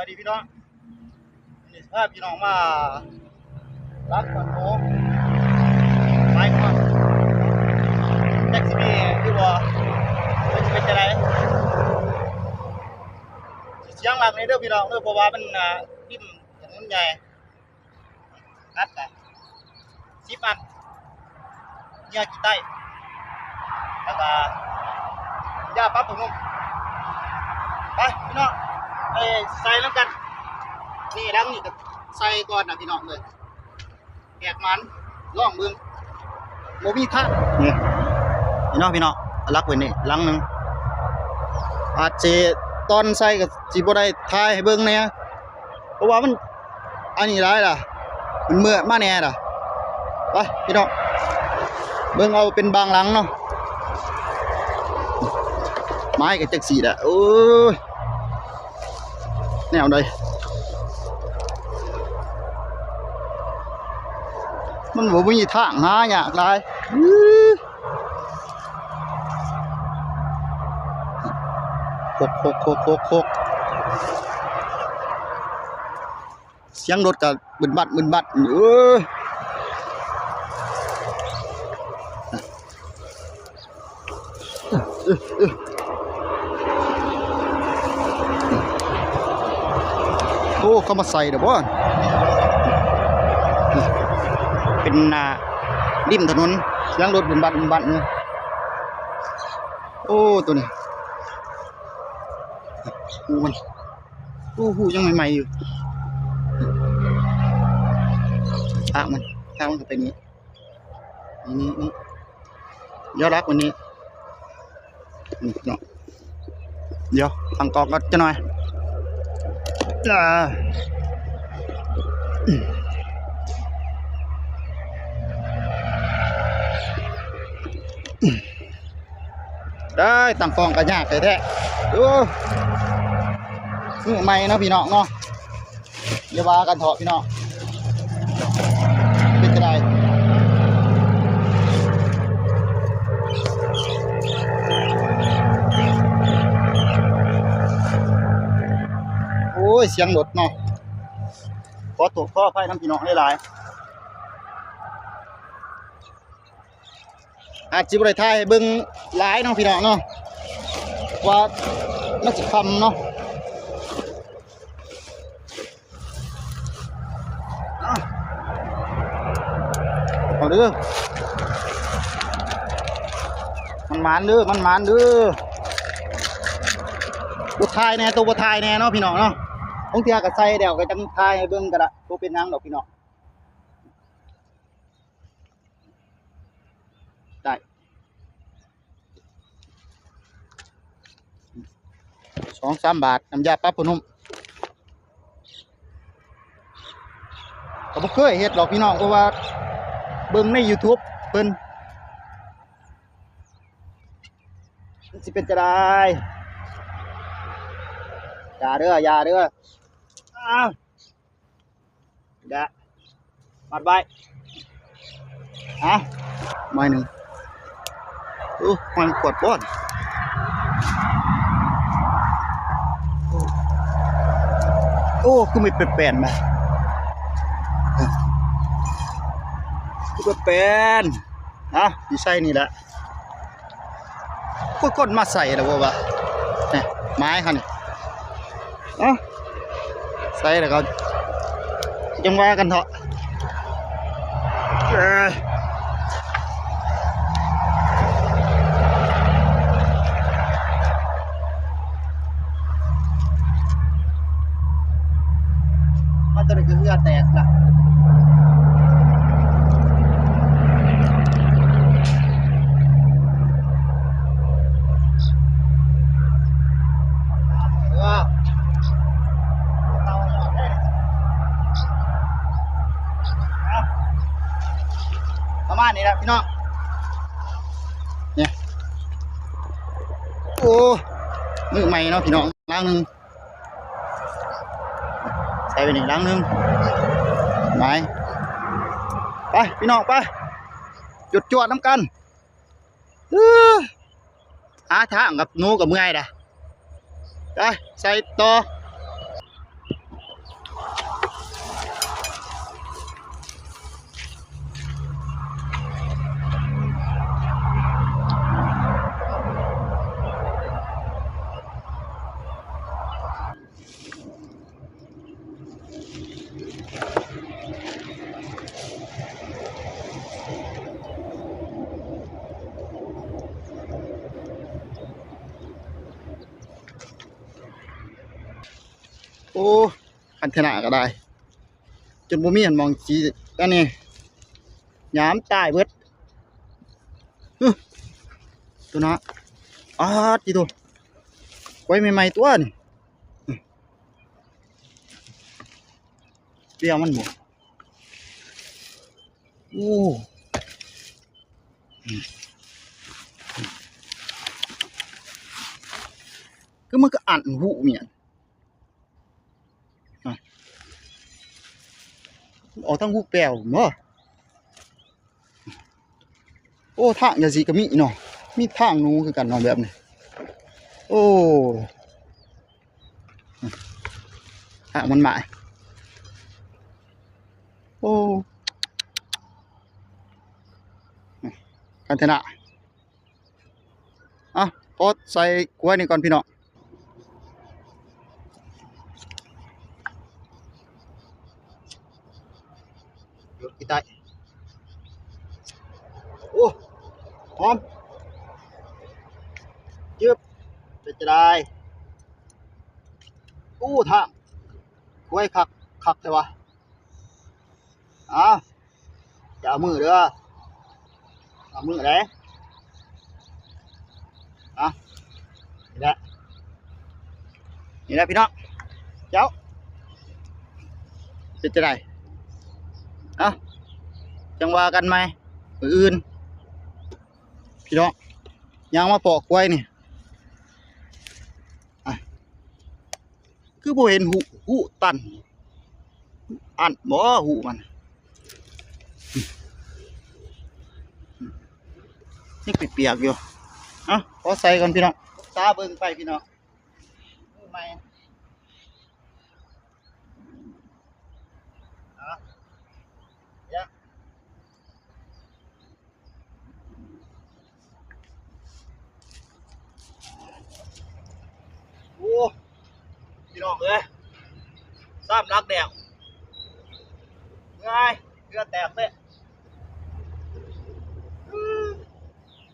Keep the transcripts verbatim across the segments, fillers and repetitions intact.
สวัสดีพี่น้อง นี่พาพี่น้องมาลักขวัญโมไม้ขวัญแท็กซี่มีอยู่บ่เป็นเป็นจะไดเสียงหลักในเด้อพี่น้องเด้อเพราะว่ามันอ่าริมถนนใหญ่ อัดละสิบอันเนี่ยกี่ไต้แล้วก็ยาปรับผ้านุ่มไปพี่น้องไปใส่น้ำกันนี่หลังนี่ก็ใส่ก่อนนะพี่น้องเลยแหกมันลองเบิ่งบ่มีทางนี่พี่น้องพี่น้องลักไว้นี่หลังหนึ่งอาจสิตอนใส่ก็สิบ่ได้ถ่ายให้เบิ่งแหน่ เพราะว่ามันอันนี้หลายล่ะมันเมื่อมาแหน่ล่ะไปพี่น้องเบิ่งเอาเป็นบางหลังเนาะไม้ก็จักสีแหละโอ้ยแนวใดมันบ่มีทางหายากหลายอื้อหกหกหกหกหก เสียงรถก็บึนบัดบึนบัดเอ้ยโอ้เขามาใส่เด้อบ่เป็นหน้าริมถนนเสียงรถบึนบัดบึนบัดเนี่ยโอ้ตัวนี้ หูมันโอ้หูยังใหม่ๆอยู่ทางมันทางมันก็ไปนี้นี่นี่นี่เดี๋ยวรักวันนี้นี่เนาะเดี๋ยวตั้งกล้องก็จะหน่อยอ่า ได้ตั้งกล้องก็ยากแท้ๆดูมือใหม่เนาะพี่น้องเนาะอย่าว่ากันเถาะพี่น้องเป็นจะไดโอ้ยเสียงรถเนาะขอโทษขออภัยนำพี่น้องหลายๆ อาจสิบ่ได้ถ่ายให้เบิ่งหลายเนาะพี่น้องเนาะว่ามันสิค่ำเนาะเอาเอาเด้อมันหมานเด้อมันหมานเด้อบ่ถ่ายแหน่ตัวบ่ถ่ายแหน่เนาะพี่น้องเนาะบางเทื่อก็ใส่แล้วก็จั่งถ่ายให้เบิ่งก็ได้บ่เป็นหยังดอกพี่น้อง ได้สองสามบาทน้ำยาปรับผ้านุ่มก็บ่เคยเฮ็ดดอกพี่น้องเพราะว่าเบิ่งใน YouTube เพิ่นมันสิเป็นจะได้อย่าเด้ออย่าเด้ออ้าว ดะมัดไว้ฮะไม้หนึ่งโอ้ไม้มันกวดป้อนโอ้คือไม่เป็นแปลนมาคือเป็นแปลนฮะดีไซน์นี่แหละ คนคนมาใส่แล้วบ่วะเนี่ยไม้เขานี่เอ้าใส่แล้วก็ยังว่ากันเถาะเอ้ยมาตัวนี้คือเหือแตกละ ประมาณนี้แหละพี่น้องเนี่ยโอ้มือใหม่เนาะพี่น้องล้างหนึ่งใส่ไปหนึ่งล้างหนึ่งไหมไปพี่น้องไปจุดจวดน้ำกัน หาทางกับหนูกับเมื่อยดะไปใส่ต่อ อ้ คันเทนาก็ได้ จนบ่มีอันหม่องสิ อันนี้ หยามตายเบิด ฮึ ตัวนะ อ้า ติโต ไว้ใหม่ๆ ตัวนี่ เปรี้ยวมันบ่ โอ้ คือมันก็อันหูเมียน อ่ะ ออกทางหูแปวเนาะ โอ้ ทางจังซี่ก็มีเนาะ มีทางหนูคือกันเนาะแบบนี้ โอ้ ทางมันมา โอ้ คันเทนา อ่ะ ขอใส่กล้วยนี่ก่อนพี่น้อง เดี๋ยวกินได้ โอ้ หอม จึ๊บ เป็นจะได้ อู้ ทาง กล้วยคัก คักแท้วะ อ่ะ อย่าเอามือเด้อ เอามือเลย อ่ะ นี่แหละ นี่แหละพี่น้อง เจ้า เป็นจะได อ่ะ จังว่ากันใหม่ มื้ออื่น พี่น้อง ย่างมาปอกกล้วยนี่ อ่ะ คือบ่เห็นหู หูตัน อันบ่ หูมัน ยังเปียกๆอยู่ เอ้า ขอใส่ก่อนพี่น้อง ตาเบิ่งไปพี่น้อง หูใหม่ อ่ะ เดี๋ยว โอ้ พี่น้องเอ้ย ซ้ำลักแดง เมื่อย เหงื่อแตกเลย อื้อ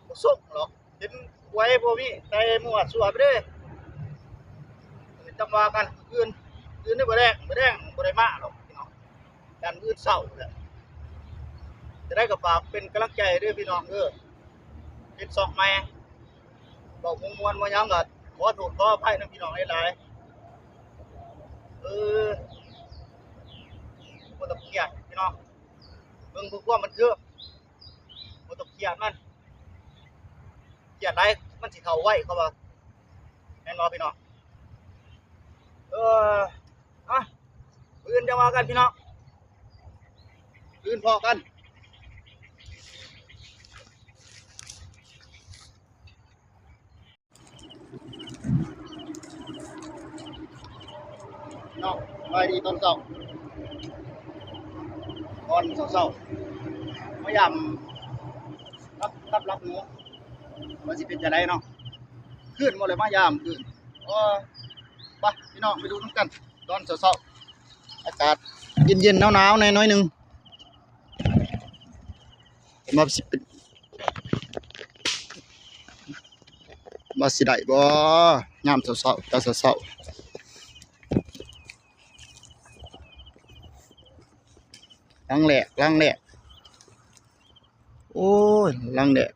บ่ส่งหรอก เห็นไว้บ่มี แต่มั่วซั่วไปเด้อ จังว่ากัน อื่น อื่นนี่บ่แดง บ่แดง บ่ได้มาหรอกพี่น้อง กันมื้อเช้าแหละ จะได้ก็ฝากเป็นกำลังใจเด้อพี่น้องเด้อ เป็นซอกใหม่ บอกมวลๆ บ่หยังก็ขอโทษขออภัยนำพี่น้องหลายๆ เออ บ่ต้องเครียดพี่น้อง เบิ่งเพื่อความบันเทิง บ่ต้องเครียดมัน เครียดหลายมันสิเฒ่าไว เขาว่า แม่นบ่พี่น้อง เออ อ่ะ มื้ออื่นจังว่ากันพี่น้อง มื้ออื่นพ้อกัน เนาะ สบายดีตอนเช้า ตอนเช้าๆ มายาม รับ รับ รับหนู ว่าสิเป็นจั่งใดเนาะ คืนบ่เลยมายามคืน โอ้ ไป พี่น้อง ไปดูนำกัน ตอนเช้าๆ อากาศเย็นๆ หนาวๆ แหน่หน่อยหนึ่ง ว่าสิเป็น ว่าสิได้บ่ ยามเช้าๆ ตอนเช้าๆ หลังแรก หลังแรก โอ้ย หลังแรก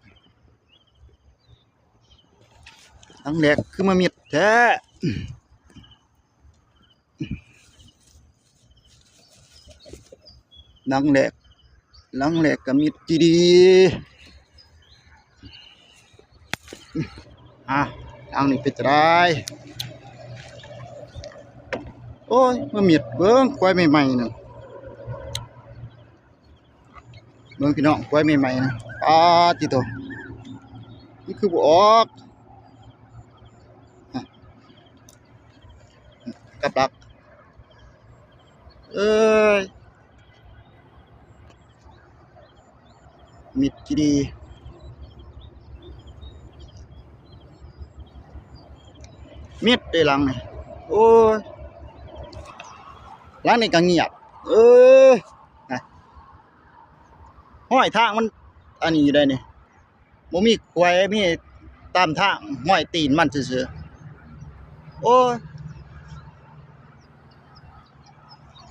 หลังแรกคือมามิดแท้ หลังแรก หลังแรกก็มิดดีๆ อ่ะ หลังนี้เป็นจั่งใด โอ้ย มามิดเบิ่งกล้วยใหม่ๆ นั่น เบิ่งพี่น้อง กล้วยใหม่ๆ นะ ปาดติโต มันคือบ่ออก อ่ะ กับดัก เอ้ย มิดกี่ดี มิดเด้หลังนี่ โอ้ย หลังนี่ก็เงียบ เอ้ย นะ ห้อยทางมัน อันนี้อยู่ได้นี่ บ่มีขวาย มีตามทาง ห้อยตีนมันซื่อๆ โอ้ย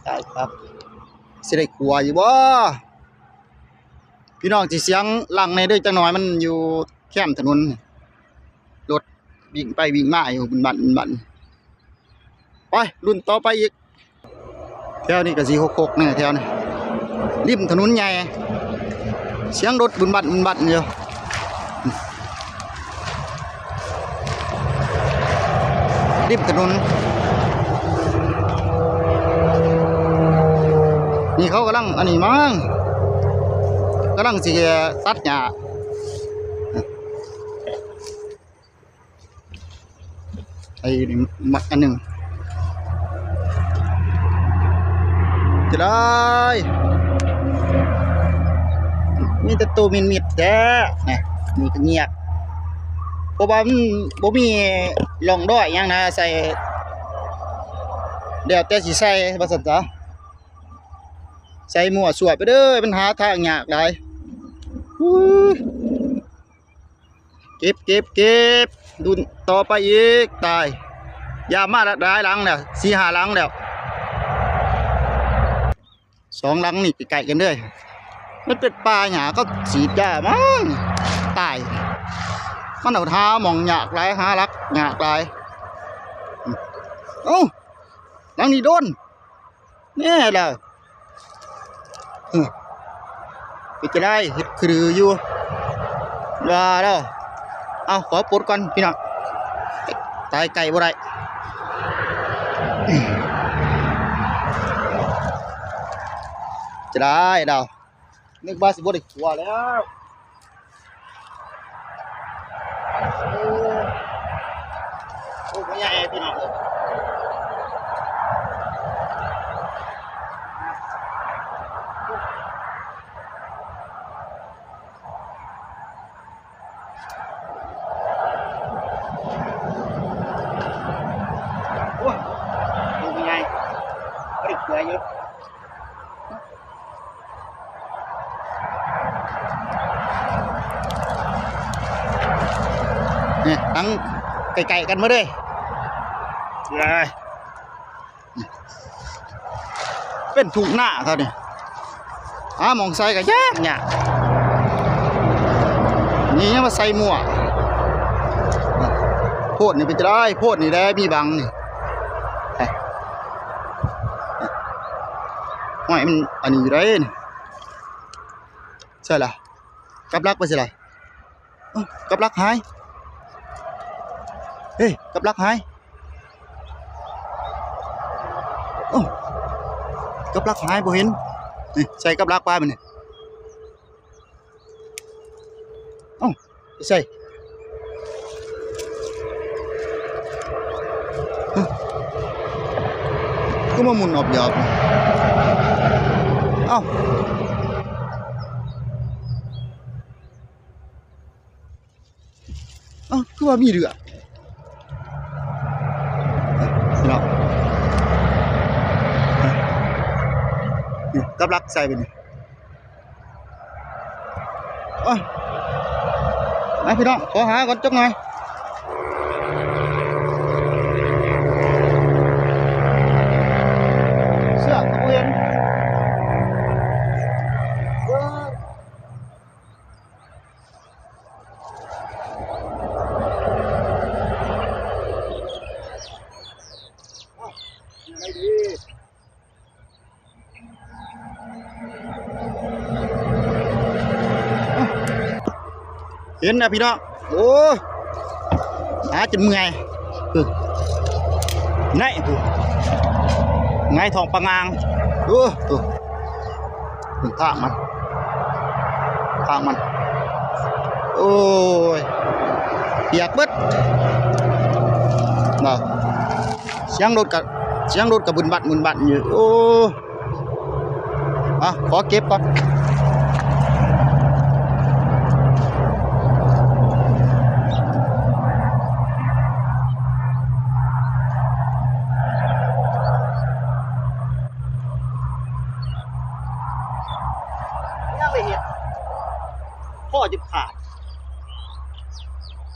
ได้ครับ สิได้ขัวอยู่บ่ พี่น้อง สิเสียงหลังในเด้อจักหน่อย มันอยู่แคมถนน รถวิ่งไปวิ่งมาอยู่ บึนบั่นบึนบั่น ไป รุ่นต่อไปอีก แถวนี้ก็สิหกหกเนี่ย แถวนี้ ริมถนนใหญ่ เสียงรถบึนบั่นบึนบั่นอยู่ ริมถนน นี่เขากำลังอันนี้มั้ง กำลังสิตัดหญ้า ไอ้นี่มักอันหนึ่ง จะได้ มีแต่ตัวมิดๆแท้นะ นี่ก็เงียบ เพราะว่ามันบ่มีร่องรอยหยังนะ ใส่ แล้วแต่สิใส่ ว่าซั่นซะ ใส่มั่วซั่วไปเด้อ มันหาทางยากหลาย อู้ย เก็บ เก็บ เก็บ รุ่นต่อไปอีก ตาย ยามมาหลายหลังแล้ว สี่ห้าหลังแล้ว สองหลังนี่ใกล้ๆกันเด้อ มันเป็นป่าหญ้า เขาฉีดยามั้ง ตาย มันเอาหาหม่องยากหลาย หาหลักยากหลาย เอ้า หลังนี้โดน แน่ล่ะ เออ เป็นจะได้ เฮ็ดคืออยู่ ว่าแล้ว เอา ขอปลดก่อนพี่น้อง ตายไก่บ่ได้ จะได้ดาว นึกว่าสิบ่ได้ขัวแล้ว โอ้ โอ้ พ่อใหญ่พี่น้องเอ้ย โอ้ โอ้ พ่อใหญ่ บ่ได้ขัวอยู่ เนี่ย ทั้งไก่ๆกันมาเลย เลย เป็นทุ่งนาเขาเนี่ย หาหม่องใส่ก็ยากเนี่ย นี่ยังมาใส่มั่ว โพดนี่เป็นจะได้ โพดนี่แหละมีบังนี่ ห้อยมันอันนี้อยู่ได้นี่ ใช่ล่ะ กับหลักไปใส่ล่ะ เอ้า กับหลักหาย เฮ้ย กับหลักหาย เอ้า กับหลักหายบ่เห็น นี่ ใส่กับหลักไปมันนี่ เอ้า ไปใส่ ฮะ คือมาหมุนออบยอบ เอ้า เอ้า คือว่ามีเรือ พี่น้อง นี่ กับหลักใส่ไปนี่ โอ้ย มาพี่น้อง ขอหาก่อนจักหน่อย เสื้อก็บ่เห็น เอ้ย เห็นนะพี่น้อง โอ้ หาจนเมื่อย เออ ไหน ดู ไงทองปะงาง ดู ดู ดูทางมัน ทางมัน โอ้ย เปียกเบิด น่ะ เสียงรถกะ เสียงรถกะบึนบัดบึนบัดอยู่ โอ้ อ่ะ ขอเก็บก่อน ยังได้เห็ด พ่อจะขาด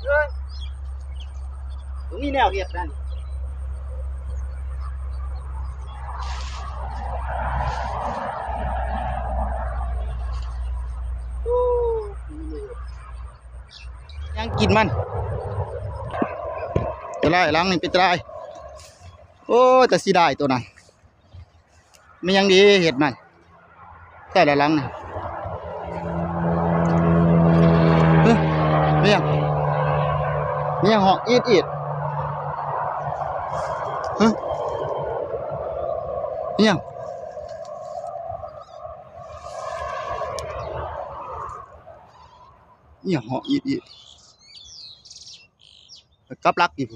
เอ้ย บ่มีแนวเห็ดนั่น ยังกินมัน จะไล่หลังนี่ไปตาย โอ้ย แต่สิได้ตัวนั้น ไม่ยังดีเห็ดมัน แต่ละหลังนี่ เฮ้ย ไม่ยัง ไม่ยังเหาะอีดอีด เฮ้ย ไม่ยัง เนี่ยเหาะอีดอีด กลับหลักอีก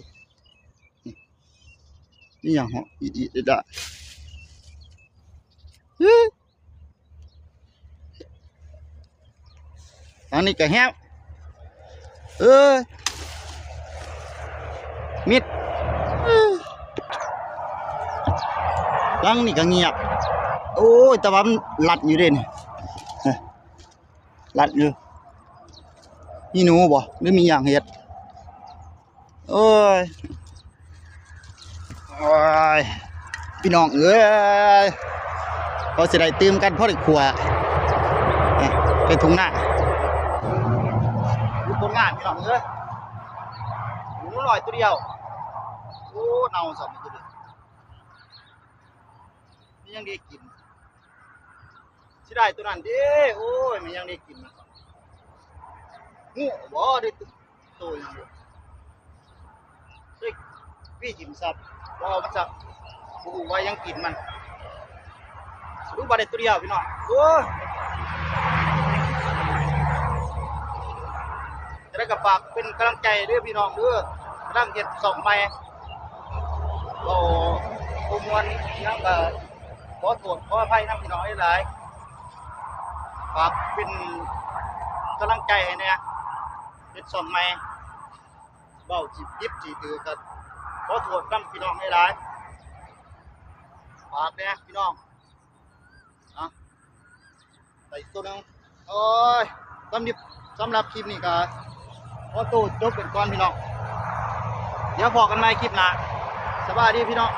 นี่อย่างเหาะอีดอีดได้ เฮ้ย อันนี้ก็แฮว เออ มิด เออ หลังนี่ก็เงียบ โอ้ย แต่ว่ามันลัดอยู่เด้นี่ ลัดอยู่ มีหนูบ่ หรือมีอย่างเห็ด โอ้ย โอ้ย พี่น้องเอ้ย เขาสิได้ตื่มกันพอได้ขัว ไปทุ่งนา ดูผลงานพี่น้องเอ้ย หนูน้อยตัวเดียว โอ้ เน่าสองตัวเดียว นี่ยังได้กิน สิได้ตัวนั้นเด้ โอ้ย มันยังได้กิน งูบ่ได้ตัว โตยังอยู่ เฮ้ย พี่จิ๋มสับ บ่เอามันสับ บ่ฮู้ว่ายังกินมัน รู้บ่ได้ตัวเดียวพี่น้อง โอ้ย จะได้ก็ฝากเป็นกำลังใจเด้อพี่น้องเด้อ กำลังเฮ็ดช่องใหม่ บ่ บ่ม่วนหยังก็ขอโทษขออภัยนำพี่น้องหลายๆ ฝากเป็นกำลังใจให้แหน่ เฮ็ดช่องใหม่ เว้าสิผิดสิถืกก็ขอโทษนำพี่น้องหลายๆ ฝากแหน่พี่น้อง เนาะ ไปอีกตัวหนึ่ง โอ้ย สำหรับ สำหรับคลิปนี้ก็ขอตัวจบกันก่อนพี่น้อง เดี๋ยวพ้อกันใหม่คลิปหน้า สบายดีพี่น้อง